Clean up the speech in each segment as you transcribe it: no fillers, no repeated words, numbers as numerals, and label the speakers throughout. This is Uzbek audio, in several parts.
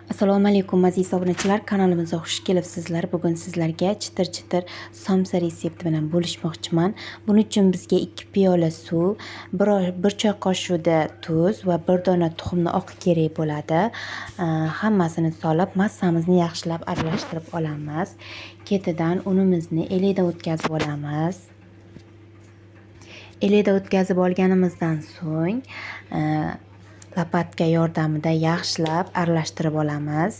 Speaker 1: Assalomu alaykum aziz obunachilar, kanalimizga xush kelibsizlar. Bugun sizlarga chitir-chitir somsa retsepti bilan bo'lishmoqchiman. Buning uchun bizga 2 piyola suv, 1 choy qoshiqda tuz va 1 dona tuxumni oqi kerak bo'ladi. Hammasini solib, massamizni yaxshilab aralashtirib olamiz. Ketidan unimizni elakdan o'tkazib olamiz. Elakdan o'tkazib olganimizdan so'ng lopatka yordamida yaxshilab aralashtirib olamiz.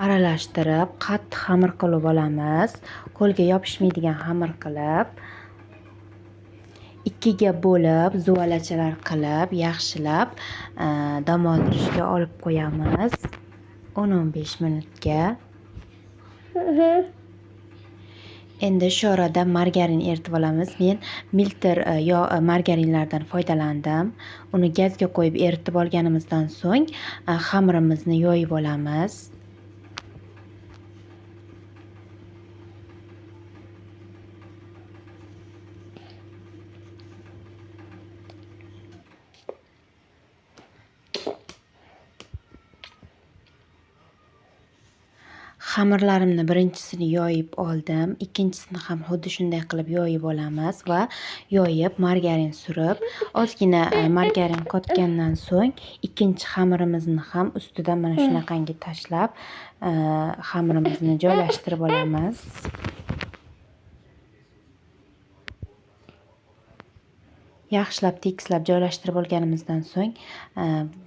Speaker 1: Aralashtirib, qattiq xamir qilib olamiz. Qo'lga yopishmaydigan xamir qilib, 2ga bo'lib, zuvalachalar qilib, yaxshilab dam oldirishga olib qo'yamiz. 10-15 minutga. Endi shu orada margarin eritib olamiz. Men milter yo margarinlardan foydalandim. Uni gazga qo'yib eritib olganimizdan so'ng xamirimizni yoyib olamiz. Xamirlarimni birinchisini yoyib oldim, ikkinchisini ham xuddi shunday qilib yoyib olamiz va yoyib margarin surib, ozgina margarin qotgandan so'ng ikkinchi xamirimizni ham ustidan mana shunaqangi tashlab, xamirimizni joylashtirib olamiz. Yaxshilab tekislab joylashtirib olganimizdan so'ng,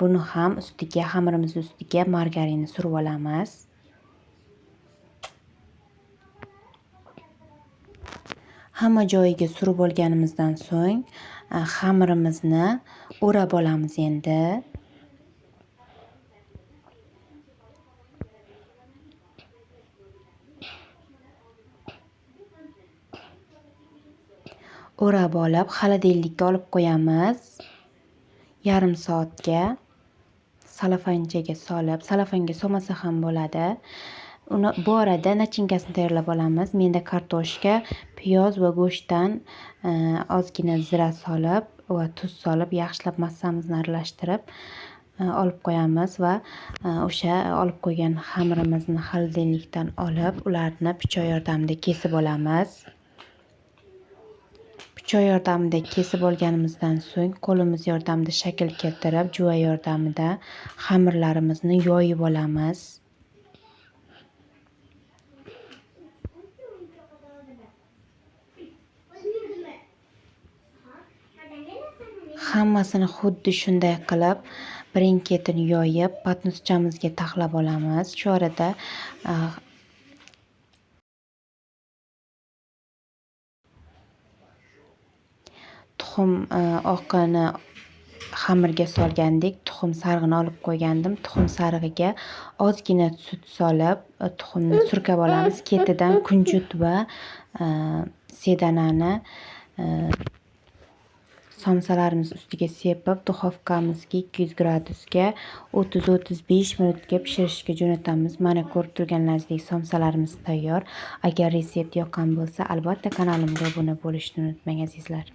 Speaker 1: buni ham ustiga, xamirimizni ustiga margarinni surib olamiz. Hamma joyiga surib olganimizdan so'ng, xamirimizni o'rab olamiz endi. O'rab olib, xolodilnikka olib qo'yamiz. Yarim soatga salafanchaga solib, salafanga solmasa ham bo'ladi. Uni bu orada nachinkasini tayyorlab olamiz. Menda kartoshka, piyoz va go'shtdan ozgina zira solib va tuz solib, yaxshilab massamizni aralashtirib olib qo'yamiz va o'sha olib qo'ygan xamirimizni xolodilnikdan olib, ularni pichoq yordamida kesib olamiz. Pichoq yordamida kesib olganimizdan so'ng qo'limiz yordamida shakl keltirib, juva yordamida xamirlarimizni yoyib olamiz. Hammasini xuddi shunday qilib, birin-ketin yoyib, patnuschamizga taxlab olamiz. Shu orada tuxum oqini xamirga solgandik, tuxum sarig'ini olib qo'ygandim. Tuxum sarig'iga ozgina sut solib, tuxumni surkab olamiz. Ketidan kunjut va sedanani somsalarimiz ustiga sepib, duxovkamizga 200 gradusga 30-35 minutga pishirishga jo'natamiz. Mana ko'rib turganlaringizdek somsalarimiz tayyor. Agar retsept yoqqan bo'lsa, albatta kanalimga obuna bo'lishni unutmang azizlar.